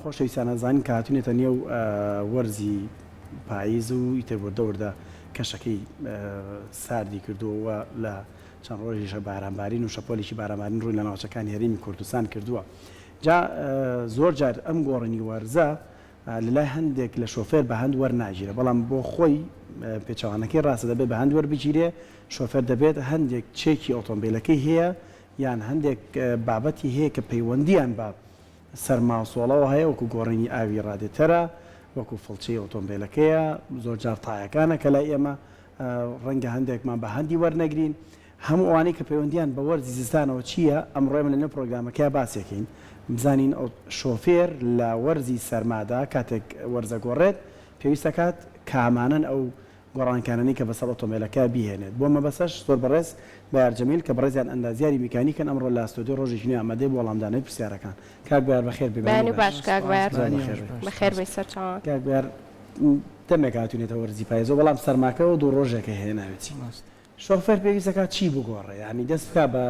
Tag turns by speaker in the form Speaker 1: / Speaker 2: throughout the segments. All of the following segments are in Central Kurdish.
Speaker 1: خۆشەویستان ئەزانین کە هاتوینەتە نێو وەرزی پاییز و ئیتر وردە وردە کەشەکەی ساردی کردووە و لە چەند ڕۆژیشە بارانبارین و شەپۆلێکی بارانبارین ڕووی لە ناوچەکانی هەرێمی کوردستان کردووە جا زۆر جار ئەم گۆڕینی وەرزە لەلای هەندێک لە شۆفێر بە هەند وەرناگیرێ بەڵام بۆ خۆی پێچەوانەکەی ڕاستە دەبێت بە هەند وەربگیرێ شۆفێر دەبێت هەندێک چێکی ئۆتۆمبیلەکەی هەیە یان هەندێک بابەتی هەیە کە پەیوەندیان بە سەرماوسۆڵەوە هەیە وەکو گۆڕینی ئاوی ڕادێتەرە، وەکو فڵچەی ئۆتۆمبێلەکەیە، زۆرجار تایەکانە کە لای ئێمە ڕەنگە هەندێکمان بە هەندی وەرنەگرین. هەموو ئەوانەی کە پەیوەندیان بە وەرزی زستانەوە چییە، ئەمڕۆ ئێمە لەنێو پڕۆگرامەکەیا باسیەکەین بزانین شۆفێر لە وەرزی سەرمادا کاتێک وەرزەگۆڕێت پێویستەکات کامانەن ئەو گۆڕانکارانەی کە بەسەر ئۆتۆمبێلەکە بیهێنێت. بۆ مەبەستەش زۆر بەڕێز بەیار جەمیل کە بەڕێزیان ئەندازیاری میکانیکن ئەمڕۆ لە ستۆدیۆ ڕۆژێکی نوێ ئامادەیە بۆ وەڵامدانەوەی پرسیارەکان. کاک بەیار بەخێر بێی.
Speaker 2: بەیانی باش کاک بەیار.
Speaker 1: زۆر بەخێر بێی.
Speaker 2: بەخێر بێی سەرچاوان.
Speaker 1: کاک بەیار دەمێکە هاتوینەتە وەرزی پایزەوە بەڵام سەرماکە ئەوە دوو ڕۆژێکە هێناوێتی. شۆفێر پێویست دەکات چی بگۆڕێ یانی دەست بکا بە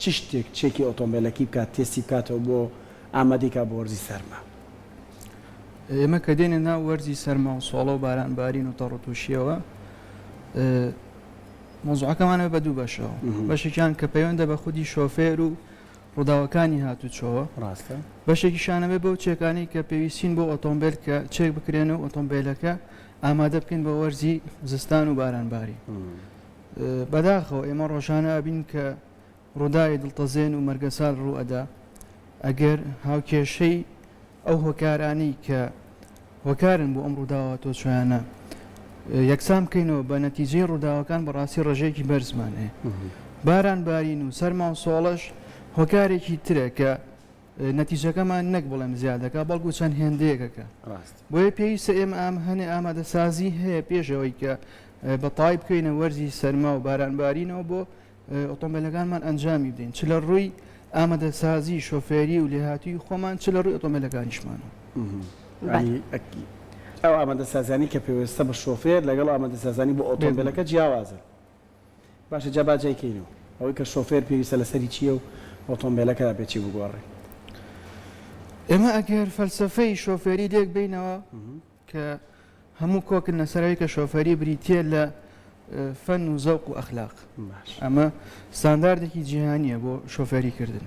Speaker 1: چ شتێک چێکی ئۆتۆمبێلەکی بکات تێستی بکاتەوە بۆ ئامادەی کا بۆ وەرزی سەرما؟
Speaker 3: ئێمە کە دێنە ناو وەرزی سەرما و سۆڵە و باران بارین و تەڕ و تووشیەوە مەوزوعەکەمانە بە دوو بەشەوە بەشێکیان کە پەیوەندە بە خودی شۆفێر و ڕووداوەکانی هاتوچۆوە
Speaker 1: ڕاستە
Speaker 3: بەشێکیشانە بێ بەو چێکانەی کە پێویستین بۆ ئۆتۆمبێل کە چێک بکرێن و ئۆتۆمبیلەکە ئامادە بکەین بۆ وەرزی زستان و بارانباری. بەداخەوە ئێمە ڕۆژانە ئەبین کە ڕووداوی دڵتەزێن و مەرگەسات ڕوو ئەدا، ئەگەر هاوکێشەی ئەو هۆکارانەی کە هۆکارن بۆ ئەم ڕووداوە تۆچۆیانە یەکسان بکەینەوە بە نەتیجەی ڕووداوەکان بەڕاستی ڕێژەیەکی بەرزمان هەیە. باران بارین و سەرما و سۆڵەش هۆکارێکی ترە کە نەتیجەکەمان نەک بڵێم زیاد دەکا بەڵکو چەند هێندەیەکەکە بۆیە پێویستە ئێمە ئەم هەنێ ئامادەسازی هەیە پێشەوەی کە بە تای بکەینە وەرزی سەرما و بارانبارینەوە بۆ ئۆتۆمبیلەکانمان ئەنجامی بدەین چ لە ڕووی ئامادەسازی شۆفێری و لێهاتووی خۆمان چ لە ڕووی ئۆتۆمبیلەکانیشمانەوە.
Speaker 1: ئەو ئامادەسازیانەی کە پێوێستە بە شۆفێر لەگەڵ ئامادەسازانی بۆ ئۆتۆمبیلەکە جیاوازن. باشە جا با جیای کەینەوە ئەوەی کە شۆفێر پێویستە لەسەری چییە و ئۆتۆمبێلەکە ئەبێ چی بگۆڕێ؟
Speaker 3: ئێمە ئەگەر فەلسەفەی شۆفێری لێک بینەوە کە هەموو کۆکن لەسەرەوەی کە شۆفێری بریتە لە فەن و زەوق و ئەخلاق ئەمە ستانداردێکی جیهانیە بۆ شۆفێری کردن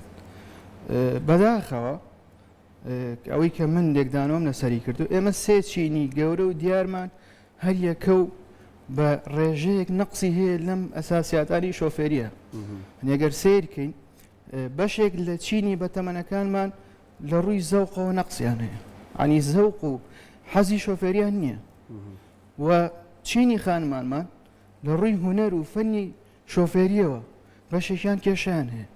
Speaker 3: بەداخەوە ئەوەی کە من لێکدانەوەم لەسەری کردو ئێمە سێ چینی گەورە و دیارمان هەر یەکە و بە ڕێژەیەک نەقسی هەیە لەم ئەساسیاتانی شۆفێریە ئەگەر سیرکەین بەشێک لە چینی بەتەمەنەکانمان لە ڕووی زەوقەوە نەقسیان هەیە عنی زەوق و حەزی شۆفێریان نییە و چینی خانمانمان لە ڕووی هوەر و فەنی شۆفێریەوە بەشێکیان کێشەیان هەیە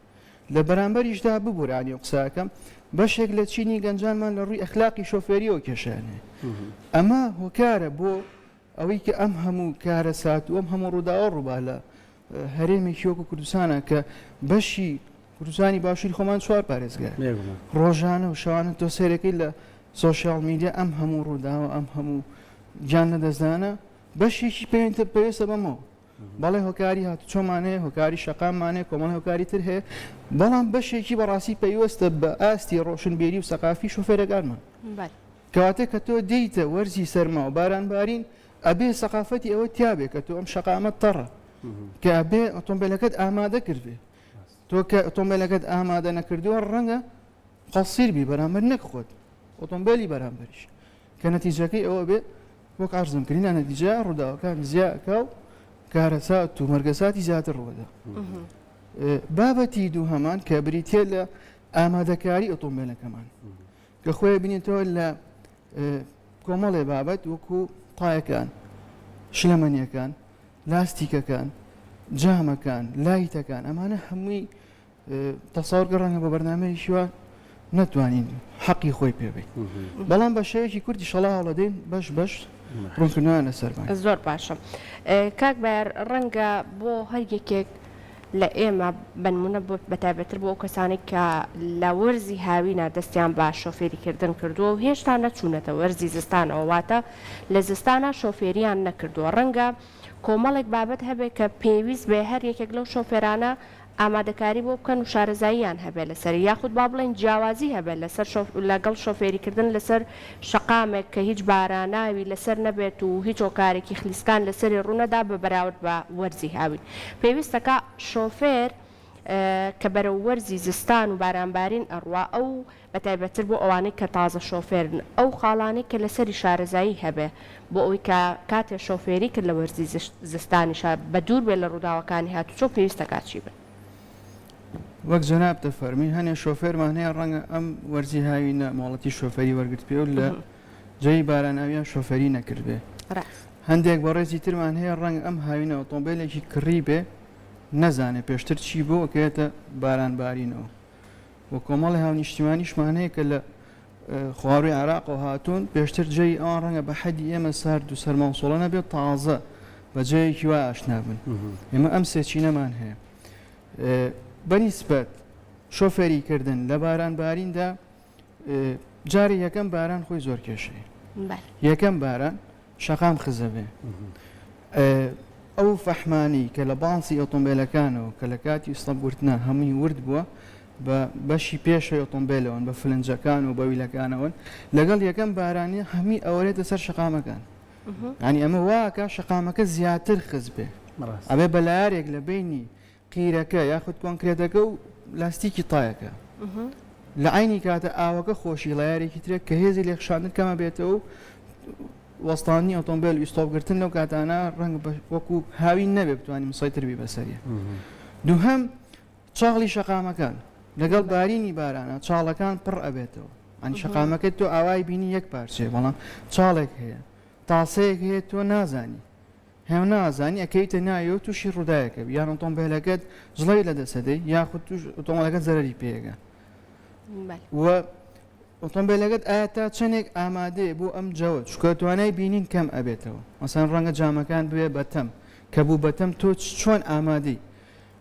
Speaker 3: لە بەرامبەریشدا ببورە عنی قسەکەم بەشێک لە چینی گەنجانمان لە ڕووی ئەخلاقی شۆفێریەوە کێشەیان هەیە ئەمە هۆکارە بۆ ئەوەی کە ئەم هەموو کارەسات و ئەم هەموو ڕووداوە ڕووبا لە هەرێمێکی وەکو کوردستانە کە بەشی کوردستانی باشووری خۆمان چوار پارێزگای ڕۆژانە و شەوانە تۆ سێرەکەی لە سۆشیال میدیا ئەم هەموو ڕووداوە ئەم هەموو گیان لەدەستدانە بەشێکی پێویستە پێویستە بەمەوە بەڵێ هۆکاری هاتوچۆمان هەیە، هۆکاری شەقاممان هەیە، کۆمەڵێ هۆکاری تر هەیە، بەڵام بەشێکی بەڕاستی پەیوەستە بە ئاستی ڕۆشنبیری و سەقافی شۆفێرەکانمان. کەواتە کە تۆ دێیتە وەرزی سەرما و باران بارین، ئەبێ سەقافەتی ئەوە تیابێ کە تۆ ئەم شەقامە تەڕە، کە ئەبێ ئۆتۆمبێلەکەت ئامادە کردبێ. تۆ کە ئۆتۆمبێلەکەت ئامادە نەکردووە ڕەنگە قەسیر بی بەرامبەر نەک خۆت، ئۆتۆمبێلی بەرامبەریش. کە نەتیجەکەی ئەوە بێ وەک عەرزم کردین لە نەتیجە ڕووداوەکان زیا ئەکا و کارەسات و مەرگەساتی زیاتر ڕووەدا. بابەتی دووهەمان کە بریتە لە ئامادەکاری ئۆتۆمبیلەکەمان کە خۆی بینێتەوە لە کۆمەڵێ بابەت وەکو تایەکان شلەمەنیەکان لاستیکەکان جامەکان لایتەکان ئەمانە هەمووی تەسەور کە ڕەنگە بە بەرنامەیەکی وا نەتوانین حەقی خۆی پێ بین بەڵام بە شێوەیەکی کورتی شەڵا هەوڵەدەین بەش بەش ڕوونکردنەوەیان لەسەر بین.
Speaker 2: زۆر باشە کاک بایەر ڕەنگە بۆ هەر یەکێک لە ئێمە بەنمونە بۆ بەتایبەتر بۆ ئەو کەسانەی کە لە وەرزی هاوینە دەستیان بە شۆفێری کردن کردووە و هێشتا نەچوونەتە وەرزی زستانەوە واتە لە زستانا شۆفێریان نەکردووە ڕەنگە کۆمەڵێک بابەت هەبێ کە پێویست بێ هەر یەکێک لەو شۆفێرانە. ئامادەکاری بۆ بکەن و شارەزاییان هەبێت لەسەری یاخود با بڵێین جیاوازی هەبێت لەسەر لەگەڵ شۆفێریکردن لەسەر شەقامێک کە هیچ باراناوی لەسەر نەبێت و هیچ هۆکارێکی خلیسکان لەسەری ڕوونەدا بە بەراورد بە وەرزی هاوین پێویستەکا شۆفێر کە بەرەو وەرزی زستان و بارانبارین ئەڕوا ئەو بەتایبەتتر بۆ ئەوانەی کە تازە شۆفێرن ئەو خاڵانەی کە لەسەری شارەزایی هەبێ بۆ ئەوەی کە کاتێ شۆفێری کرد لە وەرزی زستانیشا بە دوور بێ لە ڕووداوەکانی هاتوچۆ پێویستە کا چی بن؟
Speaker 3: وەک جەنابت دەفەرمووی هەنێ شۆفێرمان هەیە ڕەنگە ئەم وەرزی هاوینە مۆڵەتی شۆفێری وەرگرتبێ و لە جێی باراناویان شۆفێری نەکردبێ.
Speaker 2: ڕاست.
Speaker 3: هەندێک بەڕێزی ترمان هەیە ڕەنگە ئەم هاوینە ئۆتۆمبێلێکی کڕیبێ نەزانێ پێشتر چی بۆ ئەکەوێتە باران بارینەوە. و کۆمەڵی هاونیشتیمانیشمان هەیە کە لە خواروی عێراقەوە هاتوون پێشتر جێی ئەوان ڕەنگە بە حەدی ئێمە سارد و سەرما و سۆڵە نەبێت تازە بە جێیەکی وا ئاشنا بن ئێمە ئەم سێچینەمان هەیە بەنیسبەت شۆفێری کردن لە باران باریندا جاری یەکەم باران خۆی زۆر کێشەیە یەکەم باران شەقام خزەبێ ئەو فەحمانەی کە لە باڵسی ئۆتۆمبێلەکانەوە کە لە کاتی ئیستۆپ گرتنا هەمووی ورد بووە بە بەشی پێشەوەی ئۆتۆمبێلەوەن بە فلنجەکان و بە ویلەکانەوەن لەگەڵ یەکەم بارانی هەمی ئەوەرێتە سەر شەقامەکان ینی ئەمە واکە شەقامەکە زیاتر خز بێ ئەبێ بە لایارێک لە بینی قیرەکە یاخود کۆنکرێتەکە و لاستیکی تایەکە لە عەینی کاتە ئاوەکە خۆشی ڵایارێکی ترە کە هێزی لێکشاندن کەمە بێتەوە و وەستاندنی ئۆتۆمبێل و ئیستۆپ گرتن لەو کاتانە ڕەنگ وەکو هاوین نەبێ بتوانانی مسەیتر بی بەسەریە دووهەم چاڵی شەقامەکان لەگەڵ بارینی بارانە چاڵەکان پڕ ئەبێتەوە ئەنی شەقامەکە تۆ ئاوای بینی یەک پارچەیە بەڵام چاڵێک هەیە تاسەیەک هەیە تۆ نازانی هێو نازانی ئەکەویتە ناوی و تووشی ڕووداوێک ئەبی یان ئۆتۆمبێلەکەت جڵەوی لە دەست ئەدەی یاخود توش ئۆتۆمبێلەکەت زەرەری پێگە و ئۆتۆمبێلەکەت ئایا تا چەندێک ئامادەیە بۆ ئەم جەوە چونکە توانای بینین کەم ئەبێتەوە مەسەن ڕەنگە جامەکان بوێ بەتەم کە بوو بەتەم تۆ چۆن ئامادەی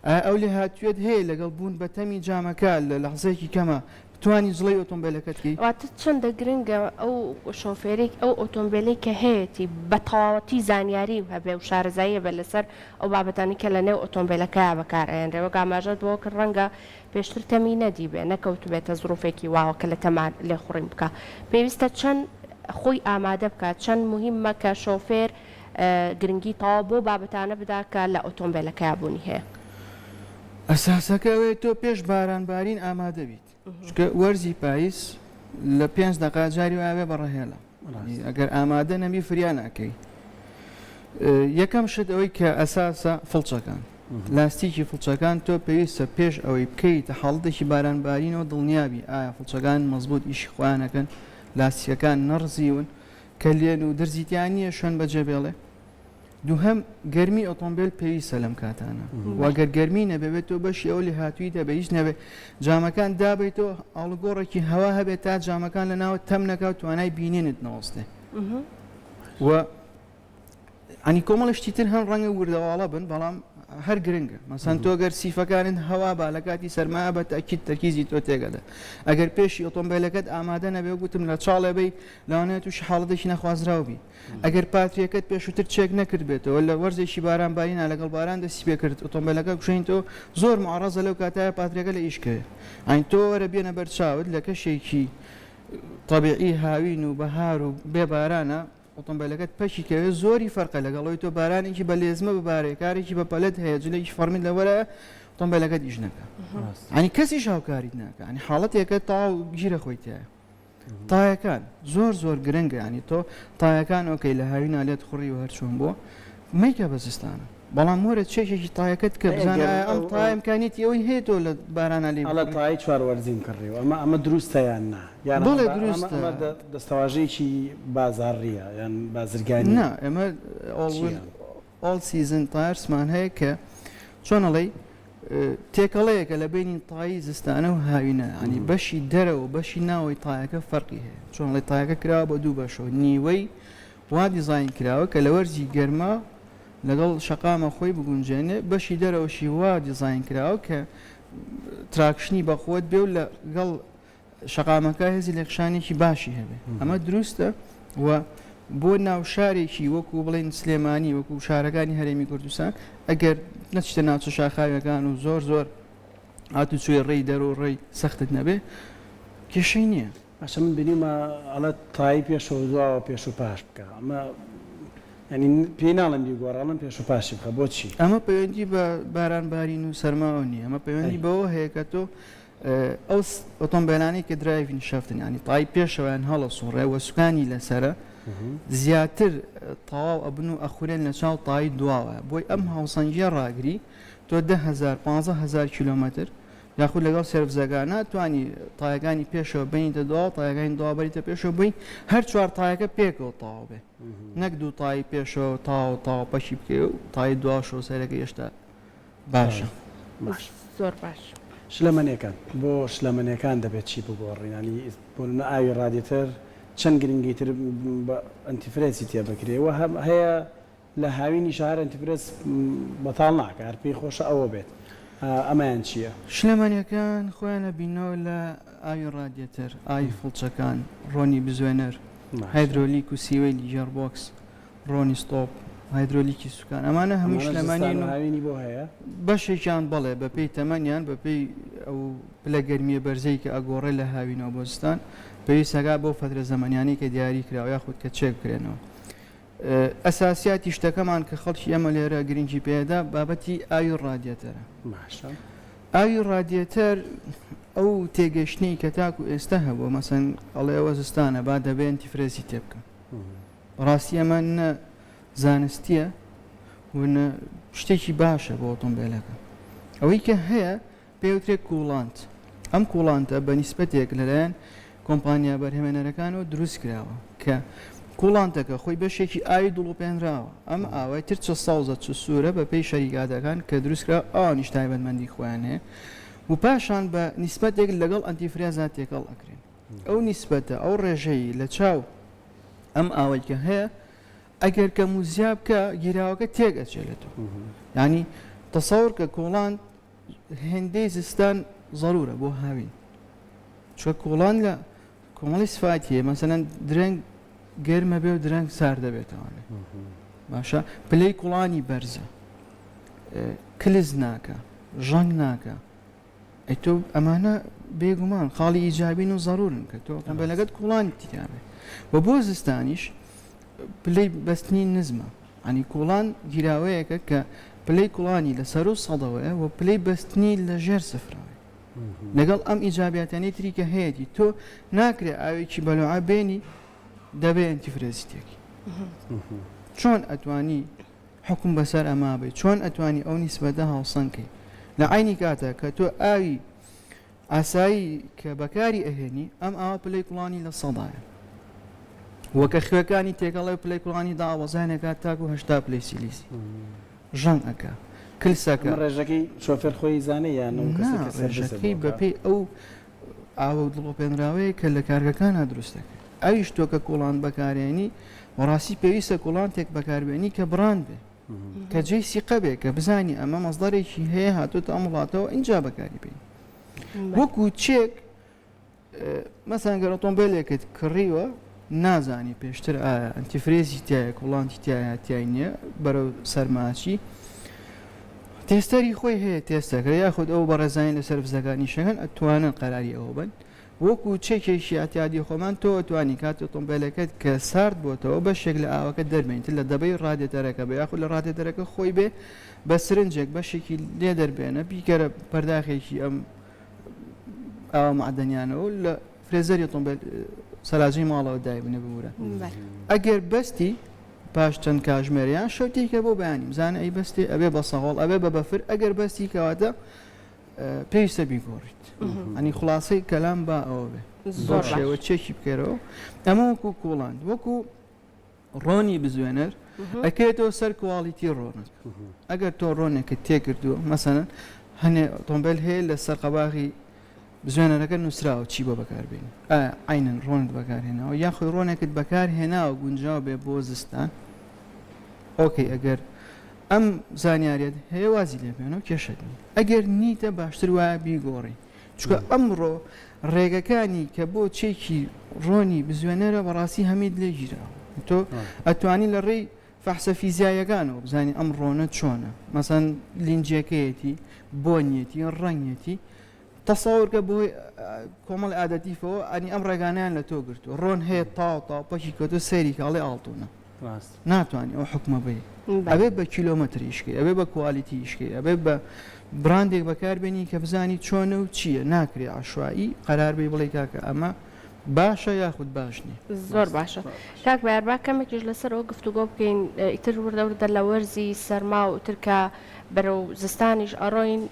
Speaker 3: ئایا ئەو لێهاتوویەت هەیە لەگەڵ بوون بە تەمی جامەکە لە لەحزەیەکی کەما بتوانی جڵەوی ئۆتۆمبێلەکەت کەی؟
Speaker 2: واتە چەندە گرنگە ئەو شۆفێرەی ئەو ئۆتۆمبێلەی کە هەیەتی بە تەواوەتی زانیاری هەبێ و شارەزایی هەبێ لەسەر ئەو بابەتانەی کە لە نێو ئۆتۆمبێلەکەیا بەکار ئەهێنرێ وەک ئاماژەت بەوە کرد ڕەنگە پێشتر تەمی نەدیبێ نەکەوتبێتە زروفێکی واوە کە لە تەما لێخوڕین بکا پێویستە چەند خۆی ئامادە بکات چەند موهیمە کە شۆفێر گرنگی تەواو بەو بابەتانە بدا کە لە ئۆتۆمبێلەکەیا بوونی هەیە.
Speaker 3: ئەساسەکە ئەوەیە تۆ پێش باران بارین ئامادە بیت چونکە وەرزی پایز لە پێنج دەقە جاری وایە بێ بە ڕەهێلە ئەگەر ئامادە نەبی فریا ناکەی یەکەم شت ئەوەی کە ئەساسە فڵچەکان لاستیکی فڵچەکان تۆ پێویستە پێش ئەوەی بکەیتە حاڵەتێکی باران بارینەوە دڵنیابی ئایا فڵچەکان مەزبوط ئیشی خۆیانەکەن لاستیکەکان نەڕزیون کەلێن و درزی تیا نییە شوێن بەجێ بێڵێ دووهەم گەرمی ئۆتۆمبیل پێویستە لەم کاتانە وەگەر گەرمی نەبێت تۆ بەشی ئەو لێهاتووی دەبێ هیچ نەبێ جامەکان دابیتەوە ئاڵوگۆڕێکی هەوا هەبێت تا جامەکان لە ناوە تەم نەکا و توانای بینینت نەوەستێ و ئەنی کۆمەڵە شتی تر هەن ڕەنگە وردەواڵە بن بەڵام هەر گرنگە مەسەن تۆ گەر سیفەکانت هەوا با لە کاتی سەرما بە تاکیت تەرکیزی تۆ تێگەدە ئەگەر پێشی ئۆتۆمبیلەکەت ئامادە نەبێ گوتم لە چاڵێ بی لەوانەیە تووشی حاڵەتێکی نەخوازراو بی ئەگەر پاتریەکەت پێشووتر چێک نەکردبێتەوە لە وەرزێکی باران بارینا لەگەڵ باران دەستی پێکرد ئۆتۆمبیلەکە کوشێنیتەوە زۆر معڕەزە لەو کاتایە پاتریەکە لە ئیش کەوێ ئەین تۆ وەرە بێنە بەرچاوت لە کەشێکی تەبیعی هاوین و بەهار و بێ بارانە ئۆتۆمبێلەکەت پەکی کەوێ زۆری فەرقە لەگەڵ ئەوەی تۆ بارانێکی بە لێزمە ببارێ کارێکی بە پەلەت هەیە جلێکی فەڕمیت لەبەرە ئۆتۆمبێلەکەت ئیش نەکا ینی کەسیش هاوکاریت ناکە ینی حاڵەتێکە تەواو گیرە خۆی تایە تایەکان زۆر زۆر گرنگە ینی تۆ تایەکان okay لە هاوینا لێت خوڕی و هەرچۆن بووە مەیکە بە زستانە بەڵام وەرە چێکێکی تایەکەت کە بزانە ئایا ئەم تایە ئیمکانیەتی ئەوەی هەیە تۆ لە بارانا لێی
Speaker 1: ئەڵێ
Speaker 3: بخوڕی؟
Speaker 1: تای چوار وەرزیم کڕیوە ئەمە ئەمە دروستە یان نا یان
Speaker 3: بەڵێ
Speaker 1: ئەمە
Speaker 3: دروستە.
Speaker 1: ئەمە دەستەواژەیەکی بازاڕییە یان بازرگانییە
Speaker 3: نا ئێمە all
Speaker 1: چییە؟
Speaker 3: all season tires مان هەیە کە چۆن ئەڵێی تێکەڵەیەکە لە بەینی تایی زستانە و هاوینە ینی بەشی دەرەوە و بەشی ناوەی تایەکە فەرقی هەیە چۆن ئەڵێی تایەکە کراوە بە دوو بەشەوە نیوەی وا دیزاین کراوە کە لە وەرزی گەرما لەگەڵ شەقامە خۆی بگونجێنێ، بەشی دەرەوەشی وا دیزاین کراوە کە traction ی بەقوەت بێ و لەگەڵ شەقامەکە هێزی لێکشانێکی باشی هەبێ. ئەمە دروستە و بۆ ناو شارێکی وەکو بڵێین سلێمانی وەکو شارەکانی هەرێمی کوردستان ئەگەر نەچیتە ناوچە شاخاویەکان و زۆر زۆر. هاتوچۆی ڕێی دەر و ڕێی سەختت نەبێ کێشەی نییە.
Speaker 1: باشە من بینیومە ئەڵێ تای پێشەوە دواوە پێش و پاش بکە ئەمە یانی پێی ناڵێن بیگۆڕە ئەڵێن پێش و پاشی بخە بۆچی؟
Speaker 3: ئەمە پەیوەندی بە باران بارین و سەرماوە نییە ئەمە پەیوەندی بەوە هەیە کە تۆ ئەو ئۆتۆمبیلانەی کە driving shaft ن ینی تای پێشەوەیان هەڵەسوڕێ وە سوکانی لەسرە زیاتر تەواو ئەبن و ئەخورێن لە چاو تای دواوە بۆی ئەم هاوسەنگیە ڕاگری تۆ 10هزار 15هزار کیلۆمەتر یاخود لەگەڵ سێرڤزەکە ناتوانی تایەکانی پێشەوە بینیتە دواوە تایەکانی دوا بەریتە پێشەوە بووی هەر چوار تایەکە پێکەوە تەواو بێ نەک دوو تای پێشەوە تاو تاو پەکی بکەی و تای دواشەوە سەرەکە هێشتا باشە.
Speaker 1: باش.
Speaker 2: زۆر باش.
Speaker 1: شلەمەنیەکان بۆ شلەمەنیەکان دەبێت چی بگۆڕین یانی بۆ نمونە ئاوی ڕادیتەر چەند گرنگی تر بە antifreeze ی تێ بکرێ وە هەیە لە هاوینیشا هەر antifreeze بەتاڵ ناکا هەر پێی خۆشە ئەوە بێت ئەمەیان چیە؟
Speaker 3: شلەمەنیەکان خۆیان ئەبیننەوە لە ئاوی ڕادیەتەر، ئاوی فڵچەکان، ڕۆنی بزوێنەر، هایدرۆلیک و سیوەیلی gearbox، ڕۆنی ستۆپ، هایدرۆلیکی سوکان ئەمانە هەمووی شلەمەنین و
Speaker 1: هاوینی بۆ هەیە؟
Speaker 3: بەشێکیان بەڵێ بەپێی تەمەنیان بەپێی ئەو پلە گەرمیە بەرزەی کە ئەگۆڕێ لە هاوینەوە بۆ زستان پێویست ئەکا بەو فەترە زەمەنیانەی کە دیاری کراوە یاخود کە چێک بکرێنەوە. ئەساسیاتی شتەکەمان کە خەڵکی ئێمە لێرە گرنگی پێدا بابەتی ئاوی ڕادیەتەرە.
Speaker 1: باشە.
Speaker 3: ئاوی ڕادیەتەر ئەو تێگەشتنەی کە تاکو ئێستا هەبووە مەسەن ئەڵێ ئەوە زستانە با دەبێ antifreeze ی تێ بکەم. بەڕاستی ئەمە نە زانستیە و نە شتێکی باشە بۆ ئۆتۆمبیلەکە. ئەوەی کە هەیە پێوترێ coolant. ئەم coolant ە بە نیسبەتێک لەلایەن کۆمپانیا بەرهەمێنەرەکانەوە دروست کراوە کە coolant ەکە خۆی بەشێکی ئاوی دڵۆپێنراوە. ئەم ئاوەی تر چ سەوزە چ سوورە بە پێی شەریکاتەکان کە دروست کراوە ئەوانیش تایبەتمەندی خۆیان هەیە و پاشان بە نیسبەتێک لەگەڵ antifreeze ا تێکەڵ ئەکرێن. ئەو نیسبەتە ئەو ڕێژەی لە چاو ئەم ئاوەی کە هەیە ئەگەر کەم و زیا بکە گیراوەکە تێک ئەچێ لە تۆ. یانی تەسەور کە coolant هێندەی زستان زەرورە بۆ هاوین چونکە coolant لە کۆمەڵی سفاتی هەیە مەسەلەن درەنگ گەرمە بێ و درەنگ سار دەبێتەوانێ باشە پلەی کوڵانی بەرزە کلز ناکە ژەنگ ناکە ئەی تۆ ئەمانە بێگومان خاڵی ئیجابین و زەرورن کە تۆ ئۆتۆمبیلەکەت coolant تیابێ و بۆ زستانیش پلەی بەستنی نزمە ینی coolant گیراوەیەکە کە پلەی کوڵانی لە سەرو سەدەوەیە و پلەی بەستنی لە ژێر سفرەوەیە لەگەڵ ئەم ئیجابیاتانەی تری کە هەیەتی تۆ ناکرێ ئاوێکی بەلوعە بێنی دەبێ antifreeze ی تێکی چۆن ئەتوانی حوکم بەسەر ئەما بەی چۆن ئەتوانی ئەو نیسبەتە هاوسەنگ کەی لە عەینی کاتا کە تۆ ئاوی ئاسایی کە بەکاری ئەهێنی ئەم ئاوە پلەی کوڵانی لە سەدایە وە کە خوێکانی تێکەڵێ پلەی کوڵانی داوەزانێکات تاکو هەشتا پلەی سیلیزی ژەنگ ئەکا کلسەکە
Speaker 1: ڕێژەکەی شۆفێر خۆی زانێ یان ئەو کەسێک کە سەرڤیسە
Speaker 3: ڕێژەکەی بەپێی ئەو ئاوە دڵۆپێنراوەیە کە لە کارگەکانا دروست دەکرێت ئەویش تۆ کە coolant بەکارێنی بەڕاستی پێویستە coolant ێک بەکاربێنی کە brand بێ کە جێی سیقە بێ کە بزانی ئەمە مەسدەرێکی هەیە هاتووتە ئەم وڵاتەوە ئینجا بەکاری بێنی وەکو چێک مەسەن گەر ئۆتۆمبیلێکت کڕیوە نازانی پێشتر ئایا antifreeze ی تایە coolant ی تایە تای نییە بەرەو سەرماچی tester ی خۆی هەیە تێستەکە یاخود ئەو بەڕێزانی لەسەر بزەکانی شەکەن ئەتوانن قەراری ئەوە بن وەکو چەکێکی ئەتیادی خۆمان تۆ ئەتوانی کاتی ئۆتۆمبیلەکەت کە سارد بۆتەوە بەشێک لە ئاوەکە دەربێنیت لە دەبەی ڕادێتەرەکە بێ یاخود لە ڕادێتەرەکە خۆی بێ بە سرنجێک بەشێکی لێ دەربێنە بیکەرە پەرداخێکی ئەم ئاوە معدەنیانەوە لە فرێزەری ئۆتۆمبیل سەلاجەی ماڵەوە دایبنێ ببورە ئەگەر بەستی پاش چەند کاژمێر یان شەوتێکە بۆ بەیانی بزانە ئەی بەستێ ئەبێ بە سەهۆڵ ئەبێ بە بەفر ئەگەر بەستی کەواتە پێویستە بیگۆڕیت ئەنی خلاصەی کەلام با ئەوە بێ زۆر شێوە چێکی بکەرەوە ئەمە وەکو coolant وەکو ڕۆنی بزوێنەر ئەکەوێتەوە سەر quality ڕۆنەکە ئەگەر تۆ ڕۆنێکت تێکردووە مەسەلەن هەنێ ئۆتۆمبیل هەیە لەسەر قەباغی بزوێنەرەکە نووسراوە چی بۆ بەکاربێنی ئایا عینەن ڕۆنت بەکارهێناوە یاخۆی ڕۆنێکت بەکارهێناوە گونجاو بێ بۆ زستان okay ئەگەر ئەم زانیاریت هەیە وازی لێ بێنەوە کێشەت نییە ئەگەر نیتە باشتر وایە بیگۆڕی چونکە ئەمڕۆ ڕێگەکانی کە بۆ چێکی ڕۆنی بزوێنەرە بەڕاستی هەمیت لێ گیراوە تۆ ئەتوانی لە ڕێی فەحسە تەسەور کە بەهۆی کۆمەڵی ئادەتیفەوە ئەنی ئەم ڕێگانیان لە تۆ گرتووە ڕۆن هەیە تاو تاو پەکی کەوتۆ سەیری کاڵێ ئاڵتونە
Speaker 1: ڕاست
Speaker 3: ناتوانانی ئەو حکومە بی ئەبێ بە کیلۆمەتر ئیشکەی ئەبێ بە quality ئیشکەی ئەبێ بە براندێک بەکاربێنی کە بزانی چۆنە و چییە ناکرێ عشوایی قەرار بی بڵێ کاکە ئەمە باشە یاخود باش نییە.
Speaker 2: زۆر باشە کاک بەیار با کەمێکیش لەسەر ئەوە گفتوگۆ بکەین ئیتر وردە وردە لە وەرزی سەرما و ئیتر کە بەرەو زستانیش ئەڕۆین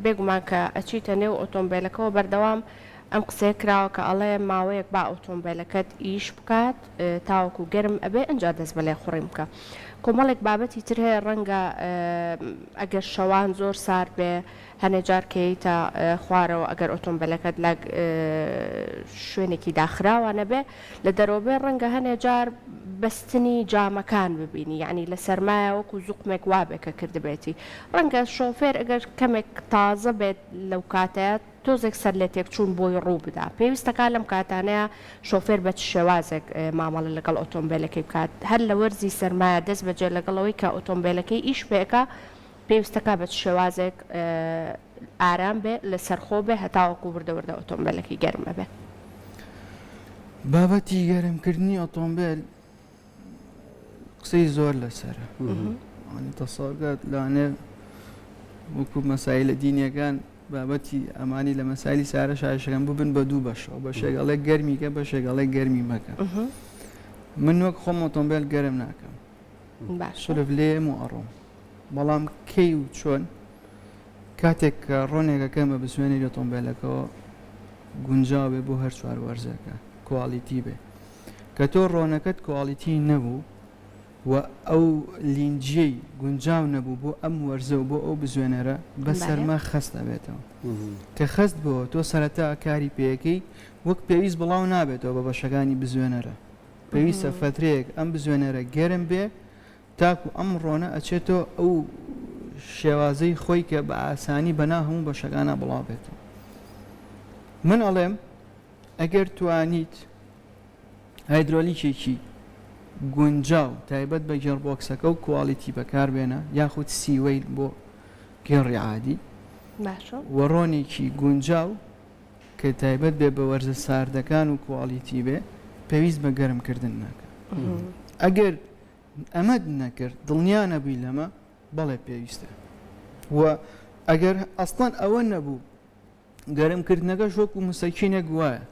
Speaker 2: بێگومان کە ئەچیتە نێو ئۆتۆمبێلەکەوە بەردەوام ئەم قسەیە کراوە کە ئەڵێ ماوەیەک با ئۆتۆمبێلەکەت ئیش بکات تاوەکو گەرم ئەبێ ئنجا دەست بە لێخوڕین بکە کۆمەڵێک بابەتی تر هەیە ڕەنگە ئەگەر شەوان زۆر سارد بێ هەنێ جار کە یەیتە خوارەوە ئەگەر ئۆتۆمبێلەکەت لە شوێنێکی داخراوا نەبێ لە دەرەوە بێ ڕەنگە هەنێ جار بەستنی جامەکان ببینی یەعنی لە سەرمایە وەکو زوقمێک وابێ کە کردبێتی ڕەنگە شۆفێر ئەگەر کەمێک تازە بێت لەو کاتەیا تۆزێک سەر لێ تێکچوون بۆی ڕوو بدا پێویستەکا لەم کاتانەیا شۆفێر بە چ شێوازێک مامەڵە لەگەڵ ئۆتۆمبێلەکەی بکات هەر لە وەرزی سەرمایە دەست بەجێ لەگەڵ ئەوەی کە ئۆتۆمبێلەکەی ئیش پێ ئەکا پێویستەکا بە چ شێوازێک ئارام بێ لەسەرخۆ بێ هەتاوەکو وردە وردە ئۆتۆمبێلەکەی گەرم ئەبێ.
Speaker 3: بابەتی گەرمکردنی ئۆتۆمبێل قسەی زۆر لەسەرە تەسەوەرکات لەوانەیە وەکو مەسایلە دینیەکان بابەتی ئەمانی لە مەسایلی سارە شایشەکان ببن بە دوو بەشەوە بەشێک ئەڵێ گەرمیکە بەشێک ئەڵێ گەرمی مەکە من وەک خۆم ئۆتۆمبێل گەرم ناکەم سولف لێم و ئەڕۆم بەڵام کەی و چۆن کاتێک کە ڕۆنێکەکەم بە بزوێنەری ئۆتۆمبێلەکەەوە گونجاو بێ بۆ هەر چوار وەرزەکە quality بێ کە تۆ ڕۆنەکەت quality نەبوو و ئەو لینجیەی گونجاو نەبوو بۆ ئەم وەرزە و بۆ ئەو بزوێنەرە بە سەرما خەست ئەبێتەوە کە خەست بۆ تۆ سەرەتا کاری پێەکەی وەک پێویست بڵاو نابێتەوە بە بەشەکانی بزوێنەرە پێویستە فەترەیەک ئەم بزوێنەرە گەرم بێ تاکو ئەم ڕۆنە ئەچێتەوە ئەو شێوازەی خۆی کە بە ئاسانی بەناو هەموو بەشەکانە بڵاو بێتەوە من ئەڵێم ئەگەر توانیت هایدرۆلیکێکی گونجاو تایبەت بە gearbox ەکە و quality بەکاربێنە یاخود سیوەیل بۆ گێڕی عادی
Speaker 2: باشە
Speaker 3: و ڕۆنێکی گونجاو کە تایبەت بێ بە وەرزە ساردەکان و quality بێ پێویست بە گەرم کردن ناکا ئەگەر ئەمەت نەکرد دڵنیا نەبووی لەمە بەڵێ پێویستە و ئەگەر ئەسڵەن ئەوە نەبوو گەرم کردنەکەش وەکو مسەکینێک وایە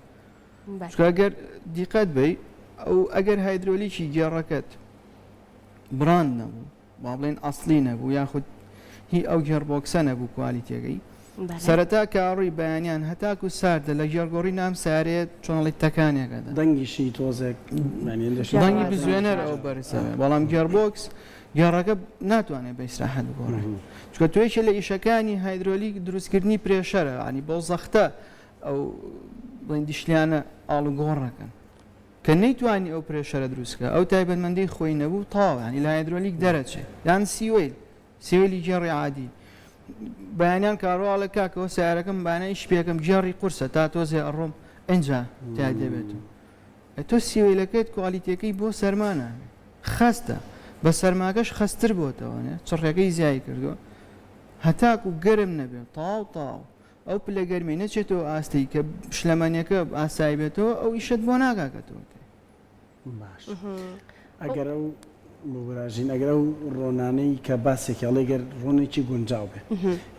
Speaker 3: چونکە ئەگەر دیقەت بەی ئەو ئەگەر هایدرۆلیکی گێڕەکەت brand نەبوو با بڵێن ئەسڵی نەبوو یاخود هی ئەو gearbox ە نەبوو quality ەکەی سەرەتا کاڕووی بەیانیان هەتاکو ساردە لە گێڕگۆڕی نام سارێت چۆنڵی تەکانێکەدا
Speaker 1: دەنگیشی تۆزێک
Speaker 3: دەنگی بزوێنەر ئەو بەرزە بەڵام gearbox گێڕەکە ناتوانێت بە ئیسراحەت بگۆڕێت چونکە تۆ یەکێ لە ئیشەکانی هایدرۆلیک دروستکردنی pressure ە ینی بەو زەختە ئەو بڵێن دیشلیانە ئاڵوگۆڕەکەن کە نەیتوانی ئەو pressure ە دروست کە ئەو تایبەتمەندی خۆی نەبوو تەواو ینی لە هایدرۆلیک دەرەچێ یان سیوەیل سیوەیلی گێڕی عادی بەیانیان کارۆ ئەڵێ کاکەوە سیارەکەم بانە ئیش پێکەم گێڕی قورسە تا تۆزێ ئەڕۆم ئینجا تا دەبێتەوە تۆ سیوەیلەکەت quality ەکەی بۆ سەرما نابێ خەستە بە سەرماکەش خەستتر بۆتەوە چڕەکەی زیای کردووە هەتاکو گەرم نەبێت تاو تاو ئەو پلە گەرمی نەچێتەوە ئاستی کە شلەمەنیەکە ئاسایی بێتەوە ئەو ئیشت بۆ ناکاکەتەوە.
Speaker 1: باش ئەگەر ئەو ببوراژین ئەگەر ئەو ڕۆنانەی کە باسێکی ئەڵێ گەر ڕۆنێکی گونجاو بێ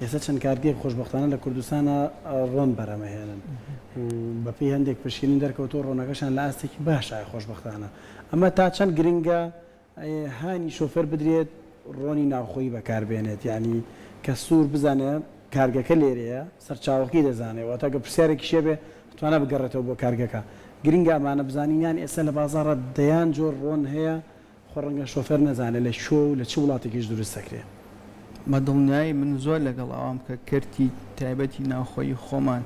Speaker 1: ئێستا چەند کارگەیەک خۆشبەختانە لە کوردستانە ڕۆن بەرهەمەهێنن و بەپێی هەندێک پشکنین دەرکەوتووە ڕۆنەکەشان لە ئاستێکی باشایە خۆشبەختانە ئەمە تا چەند گرنگە هانی شۆفێر بدرێت ڕۆنی ناوخۆیی بەکاربێنێت یانی کە سوور بزانێ کارگەکە لێرەیە سەرچاوەکەی دەزانێ واتە گەر پرسیارێکیش هەبێ ئەتوانێ بگەڕێتەوە بۆ کارگەکە گرنگە ئەمانە بزانین یان ئێستا لە بازاڕا دەیان جۆر ڕۆن هەیە خۆ ڕەنگە شۆفێر نەزانێ لە کوێ و لە چ وڵاتێکیش دروست دەکرێ.
Speaker 3: بە دڵنیایی من زۆر لەگەڵ ئەوەم کە کەرتی تایبەتی ناوخۆیی خۆمان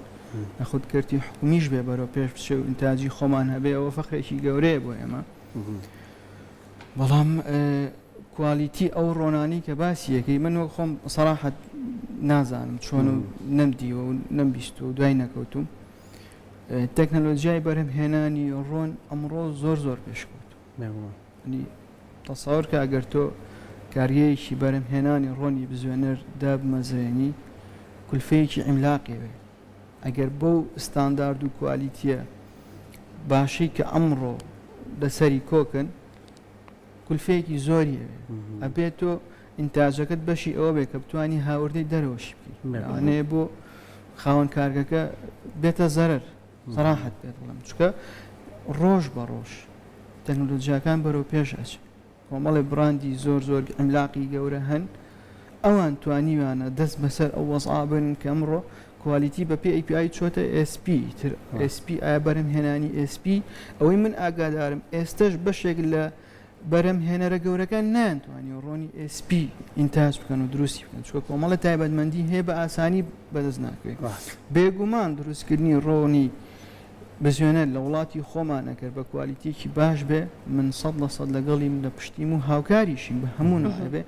Speaker 3: یاخود کەرتی حکومیش بێ بەرەو پێش بچێ و ئینتاجی خۆمان هەبێ ئەوە فەخرێکی گەورەیە بۆ ئێمە. بەڵام quality ئەو ڕۆنانی کە باسی یەکەی من وەک خۆم سەراحەت نازانم چۆن و نەمدیوە و نەمبیستوە و دوای نەکەوتوم تەکنەلۆجیای بەرهەم هێنانی ڕۆن ئەمڕۆ زۆر زۆر پێشکەوت تەسەور کە ئەگەر تۆ کارگەیەکی بەرهەم هێنانی ڕۆنی بزوێنەر دابمەزرێنی کولفەیەکی عیملاقی بێ. ئەگەر بەو ستاندارد و کوالیتیە باشەی کە ئەمڕۆ لەسەری کۆکن کولفەیەکی زۆری ئەوێ ئەبێت تۆ ئینتاجەکەت بەشی ئەوە بێ کە بتانی هاوردەی دەرەوەشی بکەیت لەوانەیە بۆ خاوەن کارگەکە بێتە زەرەر سەراحەت پێت بڵێم چونکە ڕۆژ بە ڕۆژ تەکنۆلۆژیاکان بەرەو پێش ئەچن کۆمەڵێ بڕاندی زۆر زۆر عیملاقی گەورە هەن ئەوان توانیویانە دەست بەسەر ئەو وەزعا بن کە ئەمڕۆ کوالیتی بە پێی API چۆتە SP تر SP ئایا بەرهەم هێنانی SP ئەوەی من ئاگادارم ئێستەش بەشێک لە بەرهەم هێنەرە گەورەکان نەیانتوانیوە ڕۆنی SP ئینتاج بکەن و دروستی بکەن چونکە کۆمەڵە تایبەتمەندی هەیە بە ئاسانی بەدەست ناکەوێت بێگومان دروستکردنی ڕۆنی بزوێنەر لە وڵاتی خۆمان ئەگەر بە کوالیتیەکی باش بێ من 100% لەگەڵیم لە پشتیم و هاوکاریشیم بە هەموو نەوعێ بێ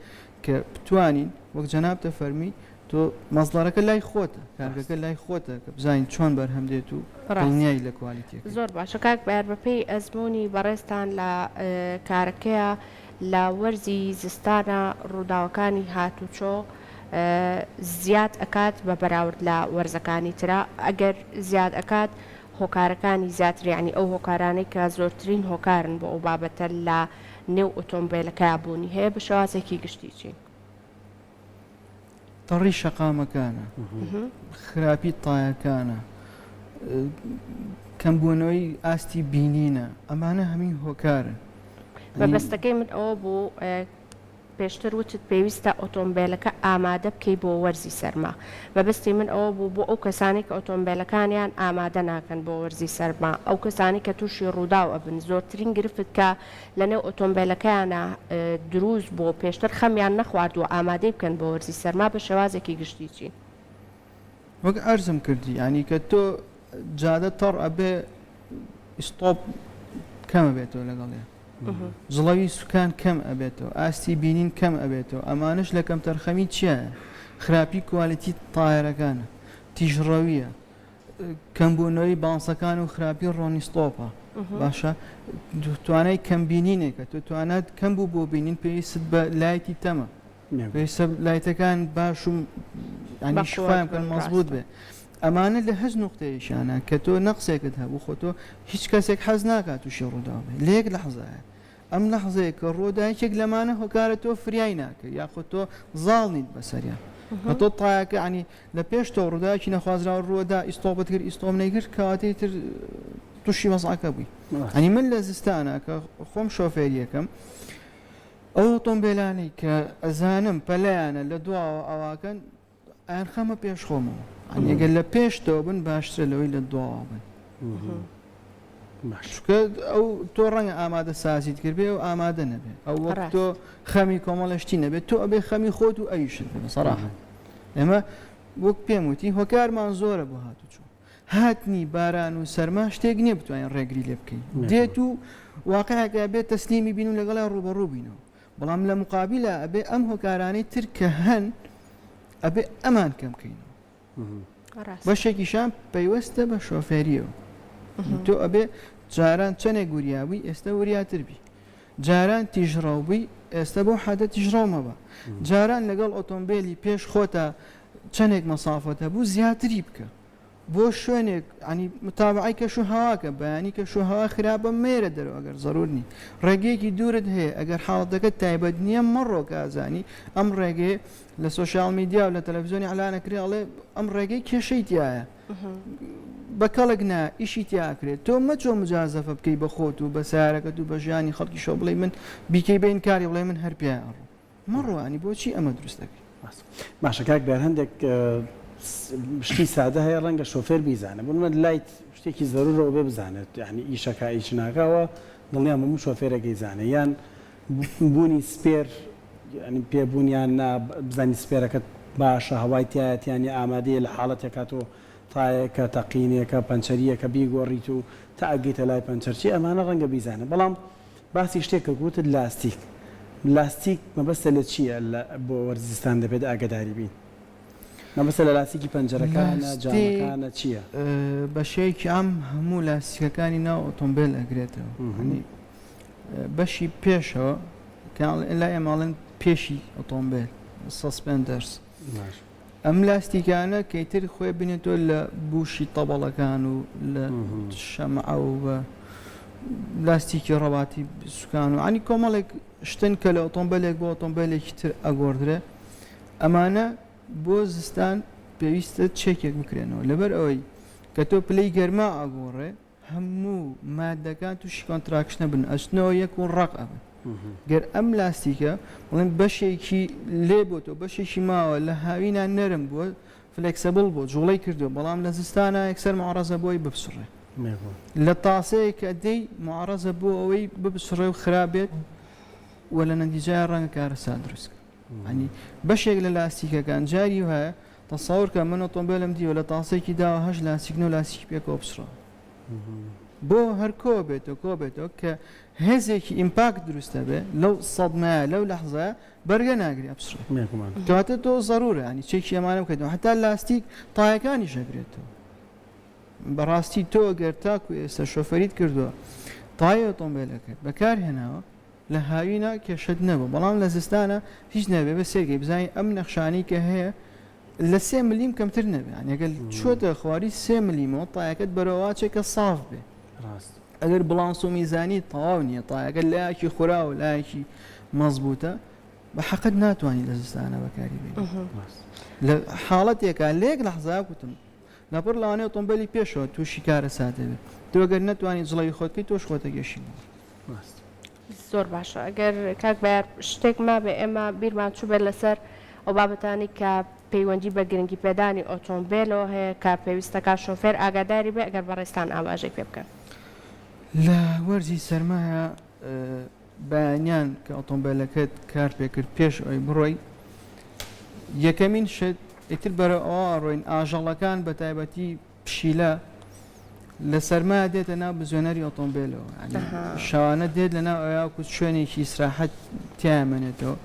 Speaker 3: کە بتوانین وەک جەنابتە فەرمی تۆ مەزڵەرەکە لای خۆتە کارگەکە لای خۆتە کە بزانین چۆن بەرهەم دێت و دڵنیای لە کوالیتیەکەی.
Speaker 2: زۆر باشە کاک بەیار بەپێی ئەزموونی بەڕێزتان لە کارەکەیا لە وەرزی زستانا ڕووداوەکانی هاتوچۆ زیاد ئەکات بە بەراورد لە وەرزەکانی ترا ئەگەر زیاد ئەکات هۆکارەکانی زیاتر یانی ئەو هۆکارانەی کە زۆرترین هۆکارن بۆ ئەو بابەتە لە نێو ئۆتۆمبێلەکەیا بوونی هەیە بە شێوازێکی گشتی چین؟
Speaker 3: تەڕی شەقامەکانە، خراپی تایەکانە، کەمبوونەوەی ئاستی بینینە، ئەمانە هەمووی هۆکارن.
Speaker 2: مەبەستەکەی من ئەوە بوو پێشتر وتت پێویستە ئۆتۆمبێلەکە ئامادە بکەی بۆ وەرزی سەرما، مەبەستی من ئەوە بوو بۆ ئەو کەسانەی کە ئۆتۆمبێلەکانیان ئامادە ناکەن بۆ وەرزی سەرما، ئەو کەسانەی کە تووشی ڕووداو ئەبن زۆرترین گرفت کە لەنێو ئۆتۆمبێلەکەیانا دروست بووە و پێشتر خەمیان نەخواردووە ئامادەی بکەن بۆ وەرزی سەرما بە شێوازێکی گشتی چین؟
Speaker 3: وەک عەرزم کردی یانی کە تۆ جادە تەڕ ئەبێ ئیستۆپ کەم ئەبێتەوە لەگەڵیا جڵەوی سوکان کەم ئەبێتەوە ئاستی بینین کەم ئەبێتەوە ئەمانەش لە کەمتەرخەمی چیایە خراپی کوالیتی تایەرەکانە تیژڕەویە کەمبوونەوەی بانسەکان و خراپی ڕۆنی ستۆپە باشە توانای کەم بینینێکە تۆ توانات کەم بوو بۆ بینین پێویست بە لایتی تەمە پێویستە لایتەکان باش و ینی شخۆیان بکەن مەزبوط بێ ئەمانە لە هەچ نقطەیەکیانە کە تۆ نەقسێکت هەبوو خۆ تۆ هیچ کەسێک حەز ناکات تووشی ڕووداو بێ لە یەک لەحزایە ئەم لەحزەیە کە ڕوودا یەکێک لەمانە هۆکارە تۆ فریای ناکەوی یاخود تۆ زاڵ نیت بەسەریان کە تۆ تایەکە ینی لە پێش تۆ ڕووداوێکی نەخوازراو ڕووەدا ئیستۆپت کرد ئیستۆم نەیکرد کەواتەی تر تووشی وەزعەکە بووی ئەنی من لە زستانە کە خۆم شۆفێریەکەم ئەو ئۆتۆمبیلانەی کە ئەزانم پەلیانە لە دواوە ئەواکەن ئەیانخەمە پێش خۆمەوە یانی ئەگەر لە پێشتەوە بن باشترە لەوەی لە دواوە بن چونکە ئەو تۆ ڕەنگە ئامادە سازیت کردبێ و ئامادە نەبێ ئەو وەک تۆ خەمی کۆمەڵە شتی نەبێت تۆ ئەبێ خەمی خۆت و ئەویشت بێ سەراحە ئێمە وەک پێم وتی هۆکارمان زۆرە بۆ هاتوچۆ هاتنی باران و سەرما شتێک نییە بتوانین ڕێگری لێ بکەین دێت و واقعێکە بێت تەسلیمی بین و لەگەڵیان ڕووبەڕوو بینەوە بەڵام لە مقابیلا ئەبێ ئەم هۆکارانەی تر کە هەن ئەبێ ئەمان کەم کەینەوە بەشێکیشان پەیوەستە بە شۆفێریەوە تۆ ئەبێ جاران چەندێک وریابووی ئێستا وریاتر بی جاران تیژڕەو بووی ئێستا بۆ حەدە تیژڕەو مەبە جاران لەگەڵ ئۆتۆمبیلی پێش خۆتە چەندێک مەسافەت هەبوو زیاتری بکە بۆ شوێنێک ینی متابعەی کەش و هەواکە بەیانی کەش و هەوا خراپە مەیەرە دەرەوە ئەگەر زەرور نی ڕێگەیەکی دوورت هەیە ئەگەر حاڵەتەکە تایبەت نییە مەڕۆ کە ئەزانی ئەم ڕێگەیە لە سۆشیال میدیا و لە تەلەڤزیۆنی ئەلانە کرێ ئەڵێ ئەم ڕێگەی کێشەی تایە بە کەڵک نا ئیشی تیاکرێت تۆ مەچۆ مجازەفە بکەی بە خۆت و بە سارەکەت و بە ژیانی خەڵکی شۆ بڵێ من بیکەی بین کاری بڵێ من هەر پێ ئەڕۆ مەڕۆ ینی بۆچی ئەمە دروست دەکەی؟
Speaker 1: باشە کاک بەیار هەندێک شتی سادە هەیە ڕەنگە شۆفێر بیزانێت بۆ نمونە لایت شتێکی زەرورەوە بێ بزانێت یعنی ئیشەکە ئیش ناکاوە دڵنیام هەموو شۆفێرێک ئەیزانێ یان بوونی spare یعنی پێبوون یان نا بزانی spare ەکەت باشە هەوای تایەت یان ئامادەیە لە حاڵەتێکا تۆ تایەکە تەقینێکە پەنچەریەکە بیگۆڕیت و تا ئەگەیتە لای پەنچەرچی ئەمانە ڕەنگە بیزانێت بەڵام باسی شتێک کرد وتت لاستیک لاستیک مەبەستە لە چییە لە بۆ وەرزی زستان دەبێت ئاگەداری بین مەبەستە لە لاستیکی پەنجەرەکانە جامەکانە چییە؟
Speaker 3: بە شێوەیەکی عام هەموو لاستیکەکانی ناو ئۆتۆمبێل ئەگرێتەوە یانی بەشی پێشەوە کە لای ئێمە ئەڵێن پێشی ئۆتۆمبێل suspenders. ئەم لاستیکانە کەیتر خۆی بنێتەوە لە بوشی تەبەڵەکان و لە شەمعە و بە لاستیکی ڕەباتی سوکان و عنی کۆمەڵێک شتن کە لە ئۆتۆمبیلێک بۆ ئۆتۆمبیلێکی تر ئەگۆڕدرێ ئەمانە بۆ زستان پێویستە چێکێک بکرێنەوە لەبەر ئەوەی کە تۆ پلەی گەرما ئەگۆڕێ هەموو مادەکان تووشی contraction ئەبن ئەچنەوە یەک و ڕەق ئەبن گەر ئەم لاستیکە بڵێن بەشێکی لێ بۆتەوە بەشێکی ماوە لە هاوینا نەرم بووە flexible بۆ جوڵەی کردووە بەڵام لە زستانە یەکسەر معڕەزە بۆی بپچڕێ لە تاسەیە کە دەی معڕەزە بۆ ئەوەی بپچڕێ و خراپ بێت و لە نەتیجای ڕەنگە کارەسات دروست ینی بەشێک لە لاستیکەکان جاری وایە تەسەور کە من ئۆتۆمبێلم دیوە لە تاسێکی داوە هەشت لاستیک نۆ لاستیکی پێکەوە پچڕاوە بۆ هەر کۆ بێتەوە کۆ بێتەوە کە هێزێکی impact دروستە بێ لەو سەدمایە لەو لەحزەیە بەرگە ناگری ئەپچڕێ کەواتە تۆ زەرورە ینی چێکی ئەمانە بکەیتەوە هەتا لاستیک تایەکانیش ئەگرێتەوە بەڕاستی تۆ گەر تاکو ئێستا شۆفەریت کردووە تای ئۆتۆمبیلەکەت بەکار هێناوە لە هاوینا کێشەت نەبوو بەڵام لە زستانا هیچ نەبێ بە سێرکەی بزانی ئەم نەخشانەی کە هەیە لە سێ ملیم کەمتر نەبێ یانی ئەگەر چۆتە خواری سێ ملیمەوە تایەکەت بەرەوە چێ کە ساف بێ
Speaker 1: ڕاست
Speaker 3: ئەگەر بڵانس و میزانی تەواو نییە تایەکە لایەکی خوراوە و لایەکی مەزبووتە بە حەقت ناتوانانی لە زستانە بەکاری بێنی
Speaker 1: ڕاست
Speaker 3: لە حاڵەتێکا لە یەک لەحزا گوتم لەپڕ لەوانەیە ئۆتۆمبێلی پێشەوە تووشی کارەسات دەبێت تۆ گەر نەتوانی جڵەوی خۆت بکەی تۆش خۆتە گەشی بوو.
Speaker 1: ڕاست.
Speaker 2: زۆر باشە ئەگەر کاک بەیار شتێک مابێ ئێمە بیرمان چووبێت لەسەر ئەو بابەتانەی کە پەیوەندی بە گرنگی پێدانی ئۆتۆمبێلەوە هەیە کە پێویستەکە شۆفێر ئاگاداری بێ ئەگەر بەڕێزتان ئاماژەی پێ بکەن.
Speaker 3: لە وەرزی سەرمایە بەیانیان کە ئۆتۆمبێلەکەت کار پێکرد پێش ئەوەی بڕۆی یەکەمین شت ئیتر بەرەو ئەوە ئەڕۆین ئاژەڵەکان بە تایبەتی پشیلە لە سەرما دێتە ناو بزوێنەری ئۆتۆمبیلەوە شەوانە دێت لە ناو ئەویا و شوێنێکی ئیسراحەت تیامێنێتەوە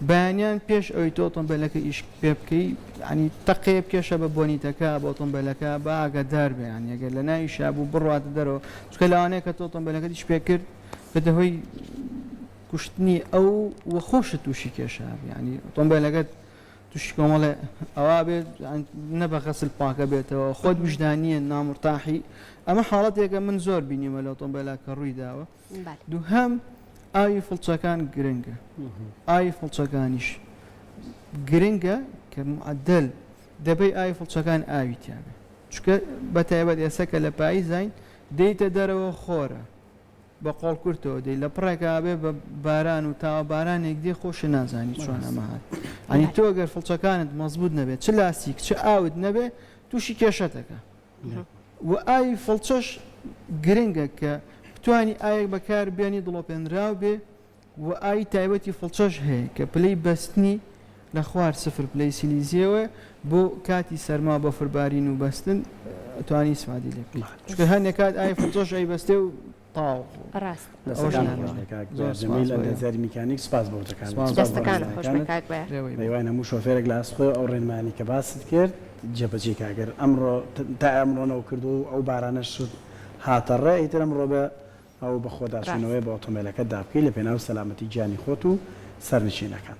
Speaker 3: بەیانیان پێش ئەوی تۆ ئۆتۆمبیلەکە ئیش پێ بکەی ینی تەقێ بکێشە بە بۆنیتەکە بە ئۆتۆمبیلەکە بە ئاگادار بێ ینی ئەگەر لە ناوی شابوو بڕواتە دەرەوە چونکە لەوانەیە کە تۆ ئۆتۆمبیلەکەت ئیش پێ کرد بێتە هۆی کوشتنی ئەو و خۆشت تووشی کێشە ینی ئۆتۆمبیلەکەت توشی کۆمەڵێ ئەوا بێت نە بە غەسل پاکە بێتەوە خۆت ویژدانیە نامرتاحی ئەمە حاڵەتێکە من زۆر بینیمە لە ئۆتۆمبیلا کە ڕووی داوە دووهەم ئاوی فڵچەکان گرنگە ئاوی فڵچەکانیش گرنگە کە معدل دەبەی ئاوی فڵچەکان ئاوی تیاێ چونکە بە تایبەت ئێستا کە لە پاییزین دێیتە دەرەوە خۆرە بە قۆڵ کورتەوە دێی لە پڕێکا ئەبێ بە باران و تاوە بارانێک دێ خۆشت نازانی چۆن ئەمە هات ئەنی تۆ گەر فڵچەکانت مەزبوط نەبێت چ لاستیک چ ئاوت نەبێ تووشی کێشەتەکە و ئاوی فڵچەش گرنگە کە بتانی ئاوێک بەکار بێنی دڵۆپێنراو بێ و ئاوی تایبەتی فڵچەش هەیە کە پلەی بەستنی لە خوار سفر پلەی سیلیزیەوەیە بۆ کاتی سەرما و بەفر بارین و بەستن ئەتوانی ئیسفادەی لێ بکەی چونکە هەنێ کات ئاوی فڵچەش ئەیبەستێ و تەواو خۆ
Speaker 2: ڕاستە.
Speaker 3: ئەوەش
Speaker 1: دەستەکانت
Speaker 3: نابێ.
Speaker 1: خۆش بێ کاک
Speaker 3: زۆر
Speaker 1: بەیار
Speaker 3: سوپاس
Speaker 1: جەمیل
Speaker 3: بۆ ئێوە.
Speaker 1: ئەندازیاری میکانیک سوپاس بۆ وتەکانت
Speaker 3: سوپاس
Speaker 1: سوپاس بۆ
Speaker 2: دەستەکانت خۆش بێ
Speaker 1: ڕێنمایەکانت
Speaker 2: کاک بەیار.
Speaker 3: لێوەی بێ.
Speaker 1: بەهیواین هەموو شۆفێرێک لە ئاست خۆی ئەو ڕێنمایانەی کە باست کرد جێبەجێی کا گەر ئەمڕۆ تا ئەمڕۆ نەوکردووە و ئەو بارانەش هاتە ڕێ ئیتر ئەمڕۆ بە ئەو
Speaker 2: ڕاست.
Speaker 1: بەخۆداچوونەوەیە بە ئۆتۆمبێلەکەتدا بکەی لە پێناو سەلامەتی گیانی خۆت و سەرنشینەکان.